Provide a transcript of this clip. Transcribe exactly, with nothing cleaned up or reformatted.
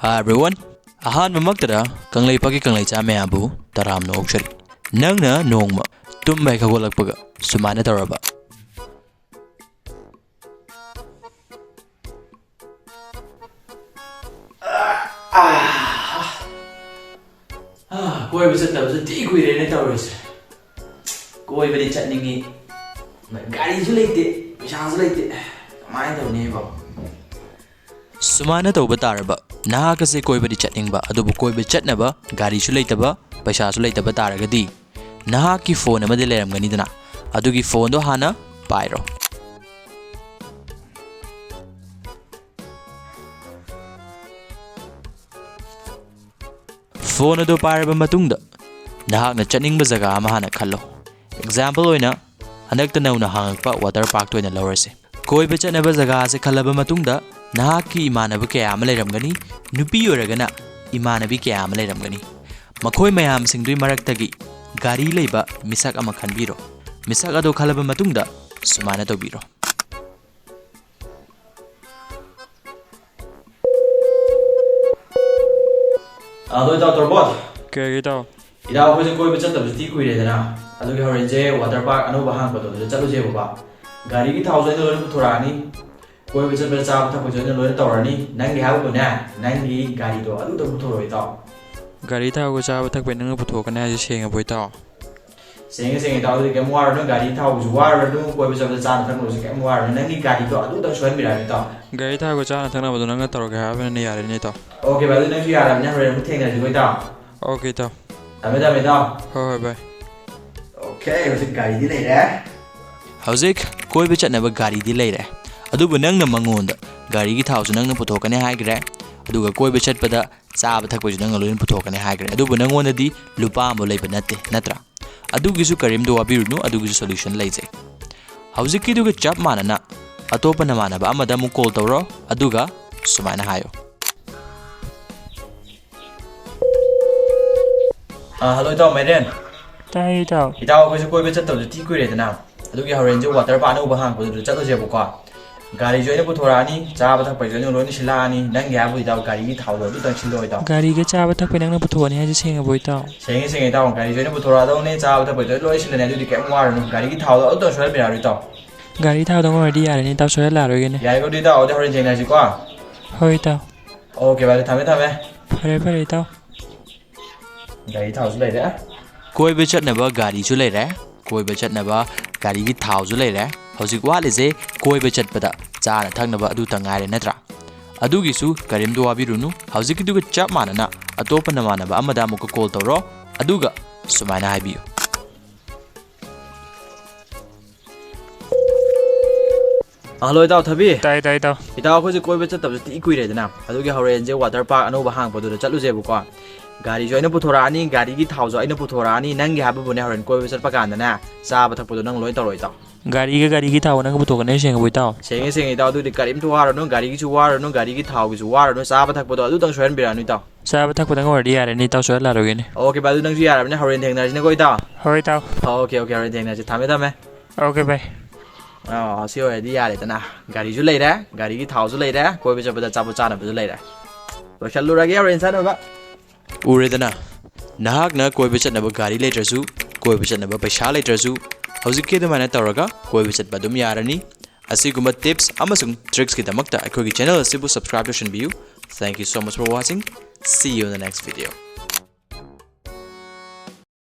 Hi everyone, ꯑꯍꯥꯟꯕꯃꯛꯇꯗ ꯀꯪꯂꯩꯄꯥꯛꯀꯤ ꯀꯪꯂꯩꯆꯥ ꯃꯌꯥꯝꯕꯨ ꯇꯔꯥꯝꯅ ꯑꯣꯛꯆꯔꯤ꯫ ꯅꯪꯅ ꯅꯣꯡꯃ ꯇꯨꯝꯕ ꯍꯦꯛ ꯍꯧꯒꯠꯂꯛꯄꯒ ꯁꯨꯃꯥꯏꯅ ꯇꯧꯔꯕ? ꯑꯥ, ꯀꯣꯏꯕ ꯆꯠꯇꯕꯁꯨ ꯊꯤ ꯀꯨꯏꯔꯦꯅꯦ ꯇꯧꯔꯤꯁꯦ꯫ ꯀꯣꯏꯕꯗꯤ ꯆꯠꯅꯤꯡꯉꯤ, ꯒꯥꯔꯤꯁꯨ ꯂꯩꯇꯦ, ꯄꯩꯁꯥꯁꯨ ꯂꯩꯇꯦ, ꯀꯃꯥꯏꯅ ꯇꯧꯅꯤꯕꯣ? ꯁꯨꯃꯥꯏꯅ ꯇꯧꯕ ꯇꯥꯔꯕ ꯅꯍꯥꯛ ꯑꯁꯦ ꯀꯣꯏꯕꯗꯤ ꯆꯠꯅꯤꯡꯕ, ꯑꯗꯨꯕꯨ ꯀꯣꯏꯕ ꯆꯠꯅꯕ ꯒꯥꯔꯤꯁꯨ ꯂꯩꯇꯕ, ꯄꯩꯁꯥꯁꯨ ꯂꯩꯇꯕ ꯇꯥꯔꯒꯗꯤ, ꯅꯍꯥꯛꯀꯤ ꯐꯣꯟ ꯑꯃꯗꯤ ꯂꯩꯔꯝꯒꯅꯤꯗꯅ, ꯑꯗꯨꯒꯤ ꯐꯣꯟꯗꯣ ꯍꯥꯟꯅ ꯄꯥꯏꯔꯣ꯫ ꯐꯣꯟ ꯑꯗꯨ ꯄꯥꯏꯔꯕ ꯃꯇꯨꯡꯗ, ꯅꯍꯥꯛꯅ ꯆꯠꯅꯤꯡꯕ ꯖꯒꯥ ꯑꯃ ꯍꯥꯟꯅ ꯈꯜꯂꯣ꯫ ꯑꯦꯛꯖꯥꯝꯄꯜ ꯑꯣꯏꯅ, ꯍꯟꯗꯛꯇ ꯅꯧꯅ ꯍꯥꯡꯉꯛꯄ ꯋꯥꯇꯔ ꯄꯥꯔꯛꯇ ꯑꯣꯏꯅ ꯂꯧꯔꯁꯤ꯫ ꯀꯣꯏꯕ ꯆꯠꯅꯕ ꯖꯒꯥ ꯑꯁꯤ ꯈꯜꯂꯕ ꯃꯇꯨꯡꯗ, ꯅꯍꯥꯛꯀꯤ ꯏꯃꯥꯟꯅꯕ ꯀꯌꯥ ꯑꯃ ꯂꯩꯔꯝꯒꯅꯤ, ꯅꯨꯄꯤ ꯑꯣꯏꯔꯒꯅ ꯏꯃꯥꯟꯅꯕꯤ ꯀꯌꯥ ꯑꯃ ꯂꯩꯔꯝꯒꯅꯤ꯫ ꯃꯈꯣꯏ ꯃꯌꯥꯝꯁꯤꯡꯗꯨꯒꯤ ꯃꯔꯛꯇꯒꯤ ꯒꯥꯔꯤ ꯂꯩꯕ ꯃꯤꯁꯛ ꯑꯃ ꯈꯟꯕꯤꯔꯣ꯫ ꯃꯤꯁꯛ ꯑꯗꯨ ꯈꯜꯂꯕ ꯃꯇꯨꯡꯗ ꯁꯨꯃꯥꯏꯅ ꯇꯧꯕꯤꯔꯣ꯫ ꯑꯗꯣ ꯏꯇꯥꯎ ꯇꯣꯔꯕꯣꯠ꯫ ꯀꯩ ꯏꯇꯥꯎ? ꯏꯇꯥꯎ, ꯑꯩꯈꯣꯏꯁꯦ ꯀꯣꯏꯕ ꯆꯠꯇꯕꯁꯨ ꯊꯤ ꯀꯨꯏꯔꯦꯗꯅ, ꯑꯗꯨꯒꯤ ꯍꯣꯔꯦꯟꯁꯦ ꯋꯥꯇꯔ ꯄꯥꯔꯛ ꯑꯅꯧꯕ ꯍꯥꯡꯕꯗꯣ ꯑꯗꯨꯗ ꯆꯠꯂꯨꯁꯦꯕꯀꯣ꯫ ꯒꯥꯔꯤꯒꯤ ꯊꯥꯎꯁꯨ ꯑꯩꯅ ꯂꯣꯏꯅ ꯄꯨꯊꯣꯔꯛꯑꯅꯤ, ꯀꯣꯏꯕ ꯆꯠꯄꯗ ꯆꯥꯕ ꯊꯛꯄꯁꯨ ꯑꯩꯅ ꯂꯣꯏꯅ ꯇꯧꯔꯅꯤ꯫ ꯅꯪꯒꯤ ꯍꯥꯏꯕꯕꯨꯅꯦ, ꯅꯪꯒꯤ ꯒꯥꯔꯤꯗꯣ ꯑꯗꯨꯇ ꯄꯨꯊꯣꯔꯛꯑꯣ ꯏꯇꯥꯎ꯫ ꯒꯥꯔꯤ ꯊꯥꯎꯒ ꯆꯥꯕ ꯊꯛꯄꯩ ꯅꯪꯅ ꯄꯨꯊꯣꯛꯀꯅꯤ ꯍꯥꯏꯁꯦ ꯁꯦꯡꯉꯕꯣ ꯏꯇꯥꯎ? ꯁꯦꯡꯉꯦ, ꯁꯦꯡꯉꯦ ꯏꯇꯥꯎ, ꯑꯗꯨꯗꯤ ꯀꯩꯝ ꯋꯥꯔꯨꯅꯨ, ꯒꯥꯔꯤ ꯊꯥꯎꯒꯤꯁꯨ ꯋꯥꯔꯨꯔꯅꯨ, ꯀꯣꯏꯕ ꯆꯠꯄꯗ ꯆꯥꯅ ꯊꯛꯅꯕꯁꯨ ꯀꯩꯝ ꯋꯥꯔꯨꯔꯅꯨ, ꯅꯪꯒꯤ ꯒꯥꯔꯤꯗꯣ ꯑꯗꯨꯇꯪ ꯁꯣꯏꯍꯟꯕꯤꯔꯛꯑꯅꯨ ꯏꯇꯥꯎ꯫ ꯒꯥꯔꯤ ꯊꯥꯎꯒ ꯆꯥꯅ ꯊꯛꯅꯕꯗꯣ ꯅꯪꯅ ꯇꯧꯔꯒꯦ ꯍꯥꯏꯕꯅꯤꯅ ꯌꯥꯔꯦꯅꯦ ꯏꯇꯥꯎ꯫ ꯑꯣꯀꯦ ꯚꯥꯏ, ꯑꯗꯨ ꯅꯪꯁꯨ ꯌꯥꯔꯕꯅꯤꯅ ꯍꯣꯔꯦꯟ ꯑꯃꯨꯛ ꯊꯦꯡꯅꯔꯁꯤꯀꯣ ꯏꯇꯥꯎ꯫ ꯑꯣꯀꯦ ꯏꯇꯥꯎ꯫ ꯊꯝꯃꯦ, ꯊꯝꯃꯦ ꯏꯇꯥꯎ꯫ ꯍꯣꯏ, ꯍꯣꯏ ꯚꯥꯏ꯫ ꯑꯣꯀꯦ, ꯍꯧꯖꯤꯛ ꯒꯥꯔꯤꯗꯤ ꯂꯩꯔꯦ꯫ ꯍꯧꯖꯤꯛ ꯀꯣꯏꯕ ꯆꯠꯅꯕ ꯒꯥꯔꯤꯗꯤ ꯂꯩꯔꯦ, ꯑꯗꯨꯕꯨ ꯅꯪꯅ ꯃꯉꯣꯟꯗ ꯒꯥꯔꯤꯒꯤ ꯊꯥꯎꯁꯨ ꯅꯪꯅ ꯄꯨꯊꯣꯛꯀꯅꯤ ꯍꯥꯏꯈ꯭ꯔꯦ, ꯑꯗꯨꯒ ꯀꯣꯏꯕ ꯆꯠꯄꯗ ꯆꯥꯕ ꯊꯛꯄꯁꯨ ꯅꯪꯅ ꯂꯣꯏꯅ ꯄꯨꯊꯣꯛꯀꯅꯤ ꯍꯥꯏꯈ꯭ꯔꯦ, ꯑꯗꯨꯕꯨ ꯅꯪꯉꯣꯟꯗꯗꯤ ꯂꯨꯄꯥ ꯑꯃꯐꯥꯎ ꯂꯩꯕ ꯅꯠꯇꯦ, ꯅꯠꯇ꯭ꯔꯥ? ꯑꯗꯨꯒꯤꯁꯨ ꯀꯔꯤꯝꯇ ꯋꯥꯕꯤꯔꯨꯅꯨ, ꯑꯗꯨꯒꯤꯁꯨ ꯁꯣꯂꯨꯁꯟ ꯂꯩꯖꯩ꯫ ꯍꯧꯖꯤꯛꯀꯤꯗꯨꯒ ꯆꯞ ꯃꯥꯟꯅꯅ ꯑꯇꯣꯞꯄ ꯅꯃꯥꯟꯅꯕ ꯑꯃꯗ ꯑꯃꯨꯛ ꯀꯣꯜ ꯇꯧꯔꯣ, ꯑꯗꯨꯒ ꯁꯨꯃꯥꯏꯅ ꯍꯥꯏꯌꯣ꯫ ꯑꯥ, ꯍꯜꯂꯣ ꯏꯇꯥꯎ ꯃꯥꯏꯔꯦꯟ꯫ ꯇꯥꯏꯌꯦ ꯏꯇꯥꯎ꯫ ꯏꯇꯥꯎ, ꯑꯩꯈꯣꯏꯁꯨ ꯀꯣꯏꯕ ꯆꯠꯇꯕꯁꯨ ꯊꯤ ꯀꯨꯏꯔꯦꯗꯅ, ꯑꯗꯨꯒꯤ ꯍꯣꯔꯦꯟꯁꯦ ꯋꯥꯇꯔ ꯄꯥꯔꯛ ꯑꯅꯧꯕ ꯍꯥꯡꯕꯗꯨꯗ ꯆꯠꯂꯨꯁꯦꯕꯀꯣ꯫ ꯒꯥꯔꯤꯁꯨ ꯑꯩꯅ ꯄꯨꯊꯣꯔꯛꯑꯅꯤ, ꯆꯥꯕ ꯊꯛꯄꯩꯁꯨ ꯑꯩꯅ ꯂꯣꯏꯅ ꯁꯤꯜꯂꯛꯑꯅꯤ꯫ ꯅꯪꯒꯤ ꯍꯥꯏꯕꯨ ꯏꯇꯥꯎ, ꯒꯥꯔꯤꯒꯤ ꯊꯥꯎꯗꯣ ꯑꯗꯨꯇꯪ ꯁꯤꯜꯂꯣ ꯏꯇꯥꯎ꯫ ꯒꯥꯔꯤꯒ ꯆꯥꯕ ꯊꯛꯄꯩ ꯅꯪꯅ ꯄꯨꯊꯣꯛꯑꯅꯤ ꯍꯥꯏꯁꯦ ꯁꯦꯡꯉꯕꯣ ꯏꯇꯥꯎ? ꯁꯦꯡꯉꯦ, ꯁꯦꯡꯉꯦ ꯏꯇꯥꯎ, ꯒꯥꯔꯤꯁꯨ ꯑꯩꯅ ꯄꯨꯊꯣꯔꯛꯑꯗꯧꯅꯦ, ꯆꯥꯕ ꯊꯛꯄꯩꯁꯨ ꯑꯩ ꯂꯣꯏ ꯁꯤꯜꯂꯅꯤ, ꯑꯗꯨꯗꯤ ꯀꯩꯝ ꯋꯥꯔꯨꯅꯨ꯫ ꯒꯥꯔꯤꯒꯤ ꯊꯥꯎꯗꯣ ꯑꯗꯨꯇꯪ ꯁꯣꯏꯍꯟꯕꯤꯔꯛꯑꯅꯨ ꯏꯇꯥꯎ꯫ ꯒꯥꯔꯤ ꯊꯥꯎꯗꯪ ꯑꯣꯏꯔꯗꯤ ꯌꯥꯔꯦꯅꯦ ꯏꯇꯥꯎ, ꯁꯣꯏꯍꯜꯂꯛꯑꯔꯣꯏꯒꯦꯅꯦ꯫ ꯌꯥꯏꯀꯣ ꯑꯗꯨꯗꯤ ꯏꯇꯥꯎ, ꯑꯗꯨꯗꯤ ꯍꯣꯔꯦꯟ ꯊꯦꯡꯅꯔꯁꯤꯀꯣ꯫ ꯍꯣꯏ ꯏꯇꯥꯎ꯫ ꯑꯣꯀꯦ ꯚꯥꯏ, ꯑꯗꯨꯗꯤ ꯊꯝꯃꯦ, ꯊꯝꯃꯦ꯫ ꯐꯔꯦ, ꯐꯔꯦ ꯏꯇꯥꯎ꯫ ꯒꯥꯔꯤ ꯊꯥꯎꯁꯨ ꯂꯩꯔꯦ꯫ ꯀꯣꯏꯕ ꯆꯠꯅꯕ ꯒꯥꯔꯤꯁꯨ ꯂꯩꯔꯦ, ꯀꯣꯏꯕ ꯆꯠꯅꯕ ꯒꯥꯔꯤꯒꯤ ꯊꯥꯎꯁꯨ ꯂꯩꯔꯦ꯫ ꯍꯧꯖꯤꯛ ꯋꯥꯠꯂꯤꯁꯦ ꯀꯣꯏꯕ ꯆꯠꯄꯗ ꯆꯥꯅ ꯊꯛꯅꯕ ꯑꯗꯨꯇ ꯉꯥꯏꯔꯦ ꯅꯠꯇ꯭ꯔꯥ? ꯑꯗꯨꯒꯤꯁꯨ ꯀꯔꯤꯝꯇ ꯋꯥꯕꯤꯔꯨꯅꯨ, ꯍꯧꯖꯤꯛꯀꯤꯗꯨꯒ ꯆꯞ ꯃꯥꯟꯅꯅ ꯑꯇꯣꯞꯄ ꯅꯃꯥꯟꯅꯕ ꯑꯃꯗ ꯑꯃꯨꯛꯀ ꯀꯣꯜ ꯇꯧꯔꯣ, ꯑꯗꯨꯒ ꯁꯨꯃꯥꯏꯅ ꯍꯥꯏꯕꯤꯌꯨ꯫ ꯍꯜꯂꯣ ꯏꯇꯥꯎ ꯊꯕꯤ꯫ ꯇꯥꯏ, ꯇꯥꯏ, ꯏꯇꯥꯎ꯫ ꯏꯇꯥꯎ, ꯑꯩꯈꯣꯏꯁꯦ ꯀꯣꯏꯕ ꯆꯠꯇꯕꯁꯨ ꯊꯤ ꯀꯨꯏꯔꯦꯗꯅ, ꯑꯗꯨꯒꯤ ꯍꯣꯔꯦꯟꯁꯦ ꯋꯥꯇꯔ ꯄꯥꯔꯛ ꯑꯅꯧꯕ ꯍꯥꯡꯕꯗꯨꯗ ꯆꯠꯂꯨꯁꯦꯕꯀꯣ꯫ ꯒꯥꯔꯤꯁꯨ ꯑꯩꯅ ꯄꯨꯊꯣꯔꯛꯑꯅꯤ, ꯒꯥꯔꯤꯒꯤ ꯊꯥꯎꯁꯨ ꯑꯩꯅ ꯄꯨꯊꯣꯔꯛꯑꯅꯤ, ꯅꯪꯒꯤ ꯍꯥꯏꯕꯕꯨꯅꯦ ꯍꯣꯔꯦꯟ ꯀꯣꯏꯕ ꯆꯠꯄ ꯀꯥꯟꯗꯅꯦ ꯆꯥꯕ ꯊꯛꯄꯗꯣ ꯅꯪ ꯂꯣꯏ ꯇꯧꯔꯣ ꯏꯇꯥꯎ꯫ ꯒꯥꯔꯤꯒ ꯒꯥꯔꯤꯒꯤ ꯊꯥꯎ ꯅꯪ ꯄꯨꯊꯣꯛꯀꯅꯤ ꯁꯦꯡꯉꯕꯣ ꯏꯇꯥꯎ? ꯁꯦꯡꯉꯦ, ꯁꯦꯡꯉꯦ ꯏꯇꯥꯎ, ꯑꯗꯨꯗꯤ ꯀꯔꯤꯝꯇ ꯋꯥꯔꯨꯅꯨ, ꯒꯥꯔꯤꯒꯤꯁꯨ ꯋꯥꯔꯨꯅꯨ, ꯒꯥꯔꯤꯒꯤ ꯊꯥꯎꯒꯤꯁꯨ ꯋꯥꯔꯨꯅꯨ, ꯆꯥꯕ ꯊꯛꯄꯗꯣ ꯑꯗꯨꯇꯪ ꯁꯣꯏꯍꯟꯕꯤꯔꯛꯑꯅꯨ ꯏꯇꯥꯎ꯫ ꯆꯥꯕ ꯊꯛꯄꯗꯪ ꯑꯣꯏꯔꯗꯤ ꯌꯥꯔꯦꯅꯦ ꯏꯇꯥꯎ, ꯁꯣꯏꯍꯜꯂꯔꯣꯏꯒꯦꯅꯦ꯫ ꯑꯣꯀꯦ ꯚꯥꯏ, ꯑꯗꯨ ꯅꯪꯁꯨ ꯌꯥꯔꯕꯅꯤꯅ ꯍꯣꯔꯦꯟ ꯊꯦꯡꯅꯔꯁꯤꯅꯦꯀꯣ ꯏꯇꯥꯎ꯫ ꯍꯣꯏ ꯏꯇꯥꯎ꯫ ꯑꯣꯀꯦ, ꯑꯣꯀꯦ, ꯍꯣꯔꯦꯟ ꯊꯦꯡꯅꯔꯁꯤ, ꯊꯝꯃꯦ, ꯊꯝꯃꯦ꯫ ꯑꯣꯀꯦ ꯚꯥꯏ꯫ ꯑꯥ, ꯁꯤ ꯑꯣꯏꯔꯗꯤ ꯌꯥꯔꯦꯗꯅ, ꯒꯥꯔꯤꯁꯨ ꯂꯩꯔꯦ, ꯒꯥꯔꯤꯒꯤ ꯊꯥꯎꯁꯨ ꯂꯩꯔꯦ, ꯀꯣꯏꯕ ꯆꯠꯄꯗ ꯑꯆꯥꯄꯣꯠ ꯆꯥꯅꯕꯁꯨ ꯂꯩꯔꯦ꯫ ꯂꯣꯏꯁꯜꯂꯨꯔꯒꯦ ꯍꯣꯔꯦꯟ ꯆꯠꯅꯕ꯫ ꯎꯔꯦꯗꯅ, ꯅꯍꯥꯛꯅ ꯀꯣꯏꯕ ꯆꯠꯅꯕ ꯒꯥꯔꯤ ꯂꯩꯇ꯭ꯔꯁꯨ, ꯀꯣꯏꯕ ꯆꯠꯅꯕ ꯄꯩꯁꯥ ꯂꯩꯇ꯭ꯔꯁꯨ, ꯍꯧꯖꯤꯛꯀꯤ ꯑꯗꯨꯃꯥꯏꯅ ꯇꯧꯔꯒ ꯀꯣꯏꯕ ꯆꯠꯄ ꯑꯗꯨꯝ ꯌꯥꯔꯅꯤ꯫ ꯑꯁꯤꯒꯨꯝꯕ tips ꯑꯃꯁꯨꯡ tricksꯀꯤꯗꯃꯛꯇ ꯑꯩꯈꯣꯏꯒꯤ channel ꯑꯁꯤꯕꯨ subscribe ꯇꯧꯁꯤꯟꯕꯤꯌꯨ꯫ Thank you so much for watching. See you in the next video.